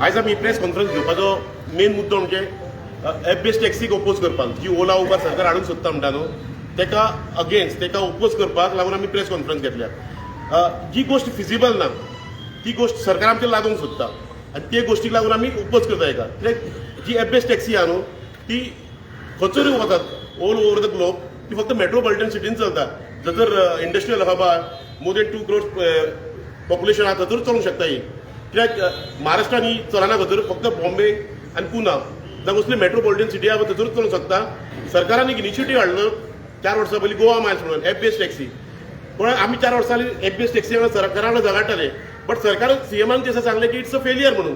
आयज आमी press conference घेवपाचो मेन मुद्दो म्हणजे एप बेस्ड टॅक्सीक ओपोज करपाक. जी ओला, उबर सरकार हाडूंक सोदता म्हणटा न्हू, तेका अगेन्स्ट, तेका ओपोज करपाक लागून आमी प्रेस कॉन्फरन्स घेतल्या. जी गोश्ट फिजिबल ना, ती गोश्ट सरकार आमचेर लादूंक सोदता आनी ते गोश्टीक लागून आमी ओपोज करता हेका. कित्याक जी एप बेस्ड टॅक्सी आहा न्हू, ती खंयसरूय वतात, ऑल ओवर the globe. ती फक्त मेट्रोपॉलिटन सिटीन चलता. जर इंडस्ट्रियल हब आहा, more than 2 crore population आहा, थंयसर चलोवंक शकता ही. कित्याक महाराष्ट्रान ही चलना खंयसर, फक्त बॉम्बे आनी पुना, जावं कसली मेट्रोपॉलिटन सिटी आहा, थंयसरूच चलोवंक शकता. सरकारान एक इनिशिएटीव हाडलो 4 वर्सां पयलीं, गोवा मायल्स म्हणून एप बेस्ड टॅक्सी. पण आमी 4 वर्सां एप बेस्ड टॅक्सी सरकारा वांगडा झगडटाले, बट सरकार, सीएमान ते सांगलें की it's a failure म्हणून.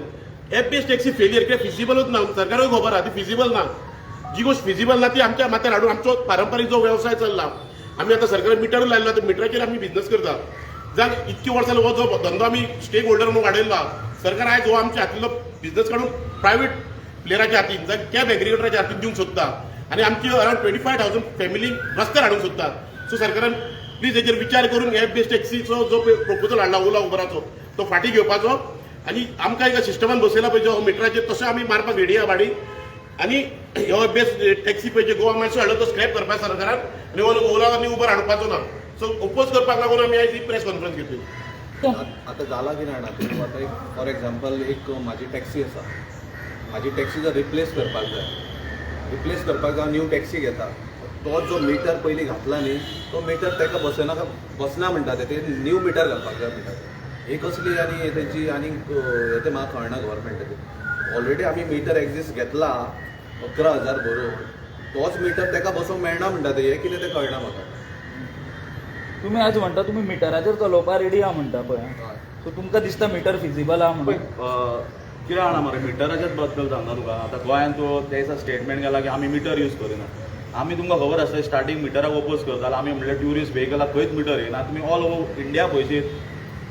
एप बेस्ड टॅक्सी फेलियर कित्याक फिजिबलूच ना. सरकारूय खबर आहा ती फिजिबल ना. जी गोश्ट फिजिबल ना, ती आमच्या माथ्यार हाडून आमचो पारंपारीक जो वेवसाय चल्ला, आमी आतां सरकारान मिटरूय लायलो, त्या मिटराचेर आमी बिझनस करता. जाण इतके वर्सां हो जो धंदो आमी स्टेक होल्डर म्हणून वाडयला, सरकार आयज हो आमच्या हातींतलो बिझनस काडून प्रायव्हेट प्लेयराच्या हातीन, जावं कॅब एग्रिगेटराच्या हातीन दिवंक सोदता आनी आमची अरावंड 25,000 फॅमिली रस्त्यार हाडूंक सोदता. सो सरकारान प्लीज हेजेर विचार करून एप बेस्ड टॅक्सीचो जो प्रपोजल हाडला ओला उबराचो, तो फाटीं घेवपाचो आनी आमकां एका सिस्टमान बसयला पळय जो मिटराचेर, तसो आमी मारपाक रेडी आहा भाडी. आनी हो बेस्ट टॅक्सी पळय जे गोवा मायल्स हाडलो, तो स्क्रॅप करपाक सरकारान आनी ओला आनी उबर हाडपाचो ना. सो ओपोज करपाक लागून आमी आयज ही प्रेस कॉन्फरन्स घेतली. आतां जाला कितें जाणा तूं? आतां एक फॉर एग्जाम्पल, एक म्हाजी टॅक्सी आसा. म्हाजी टॅक्सी जर रिप्लेस करपाक जाय, रिप्लेस करपाक जाय, न्यू टॅक्सी घेता, तो जो मिटर पयलीं घातला न्ही, तो मिटर ताका बसना, बसना म्हणटा. ते न्यू मिटर घालपाक जाय मिटर. ही कसली आनी तेंची आनी हें तें म्हाका कळना गव्हर्मेंटाचें. ऑलरेडी आमी मिटर एक्झिस्ट घेतला 11,000 भरून, तोच मिटर ताका बसोवंक मेळना म्हणटा ते. हें कितें तें कळना म्हाका. तुम्ही आज म्हणटा, तुमी मिटराचेर चलोवपाक रेडी आहा म्हणटा पळय. सो तुमकां दिसता मिटर फिजिबल आहा म्हणून? कितें जाणा मरे, मिटराच्याच बद्दल सांगता तुका. आतां गोंयांत तो ते दिसा स्टेटमेंट गेला की आमी मिटर यूज करिना. आमी, तुमकां खबर आसता, स्टार्टींग मिटराक ओपोज करताले. आमी म्हणलें, ट्युरिस्ट व्हेकलाक खंयच मिटर येना. तुमी ऑल ओवर इंडिया पळयशीत,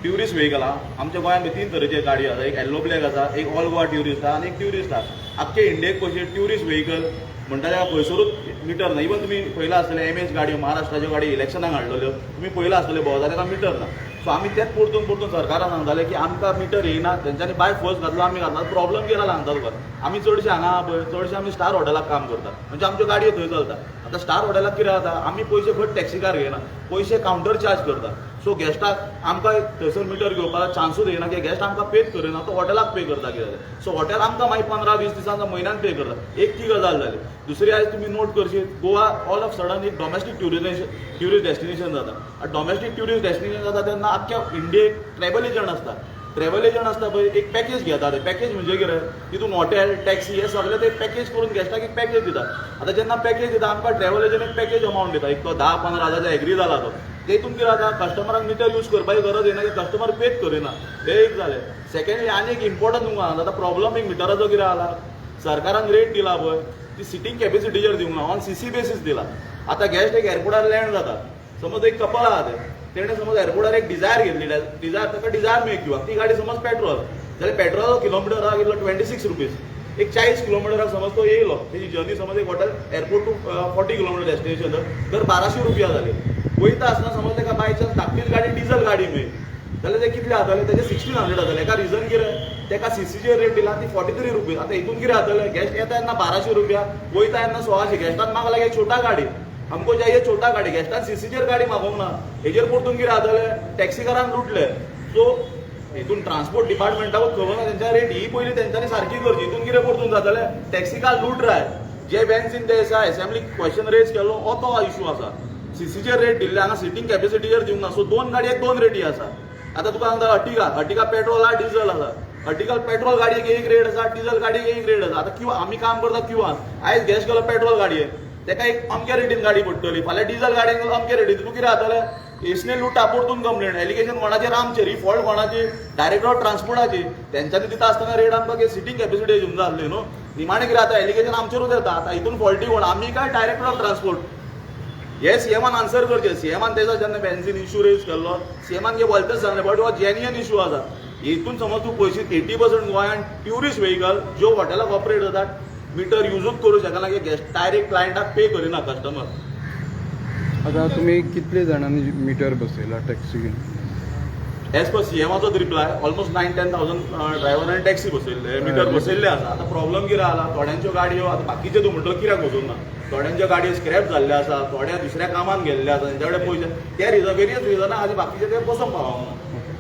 ट्युरिस्ट व्हेकल आहा. आमच्या गोंयांत तीन तरेचे गाडी आसा. एक येल्लो ब्लॅक आसा, एक ऑल गोवा ट्युरिस्ट आहा आनी एक ट्युरिस्ट आहा. आख्खे इंडियेक पळयशीत, ट्युरिस्ट व्हेकल म्हणटा तेका खंयसरूच मिटर ना. इवन तुमी पळयलां आसतलें, एमएच गाडयो, महाराष्ट्राच्यो गाडी इलेक्शनाक हाडलेल्यो, तुमी पळयलां आसतलें भोंवता, तेका मिटर ना. सो आमी तेच परतून परतून सरकाराक सांगताले की आमकां मिटर येयना. तेंच्यांनी बाय फोर्स घातलो, आमी घातला. प्रॉब्लम कितें सांगता तुका, आमी चडशे हांगा पळय, चडशे आमी स्टार हॉटेलाक काम करता, म्हणजे आमच्यो गाडयो थंय चलता. आतां स्टार हॉटेलाक कितें जाता, आमी पयशे खंय टॅक्सीकार घेयना, पयशे कावंटर चार्ज करता. सो गेस्टाक आमकां थंयसर मिटर घेवपाक चान्सूच येना की गेस्ट आमकां पेच करिना, तो हॉटेलाक पे करता. कितें जालें, सो हॉटेल आमकां मागीर 15-20 दिसांनी, म्हयन्यान पे करता. एक ती गजाल जाली. दुसरी, आयज तुमी नोट करशीत, गोवा ऑल ऑफ सडन एक डोमेस्टीक ट्युरिस्ट डेस्टिनेशन जाता. डोमेस्टीक ट्युरिस्ट डेस्टिनेशन जाता तेन्ना आख्ख्या इंडियेक ट्रॅवल एजंट आसता. ट्रॅवल एजंट आसता पळय, एक पॅकेज घेता. ते पॅकेज म्हणजे कितें, तितून हॉटेल, टॅक्सी हे सगळे ते पॅकेज करून गेस्टाक एक पॅकेज दिता. आतां जेन्ना पॅकेज दिता, आमकां ट्रॅवल एजंट एक पॅकेज अमावंट दिता. एक तो 10-15 हजाराचो एग्री जाला तो. तेतून कितें जाता, कस्टमराक मिटर यूज करपाची गरज येना की कस्टमर पेच करिना. हें एक जालें. सेकंडली, आनी एक इम्पॉर्टंट तुमकां सांगता. आतां प्रॉब्लम एक मिटराचो कितें जाला, सरकारान रेट दिला पळय, ती सिटींग कॅपेसिटीचेर दिवंक ना, ऑन सीसी बेसीस दिला. आतां गेस्ट एक एअरपोर्टार लँड जाता, समज एक कपल आहा तें, तेणें समज एअरपोर्टार एक डिझायर घेतली, डिझायर, ताका डिझायर मेळ्ळी किंवा ती गाडी समज पेट्रोल जाल्यार पेट्रोलाचो किलोमिटर आहा कितलो? 26 रुपीज. एक 40 किलोमिटराक समज तो येयलो, तेजी जर्नी समज एक hotel airport to 40 kilometre destination, तर 1200 रुपया जाले. वयता आसतना समज ताका बाय चान्स धाकटीच गाडी, डिझल गाडी मेळ्ळी जाल्यार ते कितले जातले तेजे? 1600 जातले. एका रिजन कितें, तेका सीसीचेर रेट दिला ती 43 रुपीज. आतां हितून कितें जातलें, गेस्ट येता तेन्ना 1200 रुपया, वयता तेन्ना 1600. गेस्टान मागला एक छोटा गाडी, हमको चाहिए छोटा गाडी. गेस्टान सीसीचेर गाडी मागोवंक ना. हेजेर परतून कितें जातलें, टॅक्सीकारान लुटले. सो हितून ट्रान्सपोर्ट डिपार्टमेंटाकूच खबर ना. तेंच्या रेट ही पयली तेंच्यांनी सारकी करची. हितून कितें परतून जातलें, टॅक्सीकार लूट राय. जे बेंचीन ते आसा, एसेंब्ली क्वेश्चन रेज केलो, हो तो इशू आसा. सीसीचेर रेट दिल्ले हांगा, सिटींग कॅपेसिटीचेर दिवंक ना. सो दोन गाडयेक दोन रेटी आसा. आतां तुका सांगता, अर्टिगा, अर्टिगा पेट्रोल आहा, डिझल आसा. अर्टिगा पेट्रोल गाडयेक एक रेट आसा, डिझल गाडयेक एक रेट आसा. आतां क्यू आमी काम करता क्यूआन. आयज गेस्ट गेलो पेट्रोल गाडयेन, तेका एक अमक्या रेटीन गाडी पडटली. फाल्यां डिझल गाडयेन गेलो, अमक्या रेटीन. तूं कितें जातलें, इसने लुटा. परतून कंप्लेन, एलिगेशन कोणाचेर? आमचेर. ही फॉल्ट कोणाची? डायरेक्टर ऑफ ट्रान्सपोर्टाची. तेंच्यांनी दिता आसतना रेट आमकां सिटींग कॅपेसिटी घेवन जाय आसली न्हू. निमाणें कितें जाता, एलिगेशन आमचेरूच येता. आतां हितून फॉल्टी कोण, आमी काय डायरेक्टर ऑफ ट्रान्सपोर्ट? हे सीएमान आन्सर करचे. सीएमान तेजो जेन्ना बेन्झीन इशू रेज केल्लो, सीएमान गे वलतच सांगलें, बट हो जेन्युअन इशू आसा. हितून समज तूं पळयशीत, 80% गोंयान ट्युरिस्ट व्हेकल ज्यो हॉटेलाक ऑपरेट जातात, मिटर युजूच करूं शकना की गेस्ट डायरेक्ट क्लायंटाक पे करिना कस्टमर. आता तुम्ही कितले जाणांनी मिटर बसयला टॅक्सी? एज पर सीएमाचोच रिप्लाय, ऑलमोस्ट 9-10 थावजंड ड्रायव्हरांनी टॅक्सी बसयल्ले, मिटर बसयल्ले आसा. आतां प्रॉब्लम कितें जाला, थोड्यांच्यो गाडयो, आतां बाकीचे तूं म्हणटलो कित्याक वचूंक ना, थोड्यांच्यो गाडयो स्क्रॅप जाल्ल्यो आसा, थोड्या दुसऱ्या कामान गेल्ले आसा, तेंच्या कडेन पयशे, त्या रिजन, वेरियस रिजनां खातीर बाकीचे ते बसोंक पावना.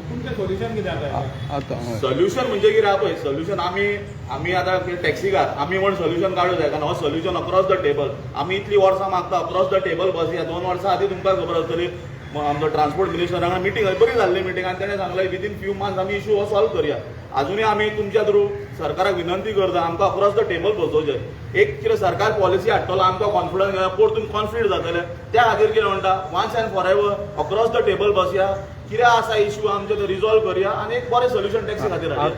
तुमचें सोल्युशन कितें आसा? आतां हय. सोल्युशन म्हणजे कितें आहा पळय, सोल्युशन आमी आमी आतां टॅक्सीकार आमी म्हण सोल्युशन काडूं जाय, कारण हो सोल्युशन अक्रॉस the table आमी इतलीं वर्सां मागता, अक्रॉस the table बसया. 2 वर्सां आदीं तुमकां खबर आसतली, आमचो ट्रान्सपोर्ट मिनिस्टरा वांगडा मिटींग बरी जाल्ली मिटींग, आनी तेणें सांगलें विदीन फ्यू मंथ्स आमी इशू हो सॉल्व करया. आजुनूय आमी तुमच्या थ्रू सरकाराक विनंती करता, आमकां अक्रॉस the table बसोवचें. एक कितें सरकार पॉलिसी हाडटलो, आमकां कॉन्फिडन्स परतून कॉन्फ्लिक्ट जातले. त्या खातीर कितें म्हणटा, once and for ever across the table बसया, कितें आसा इशू आमचे ते रिजॉल्व करया आनी एक बरें सोल्युशन टॅक्सी खातीर हाडया. आतां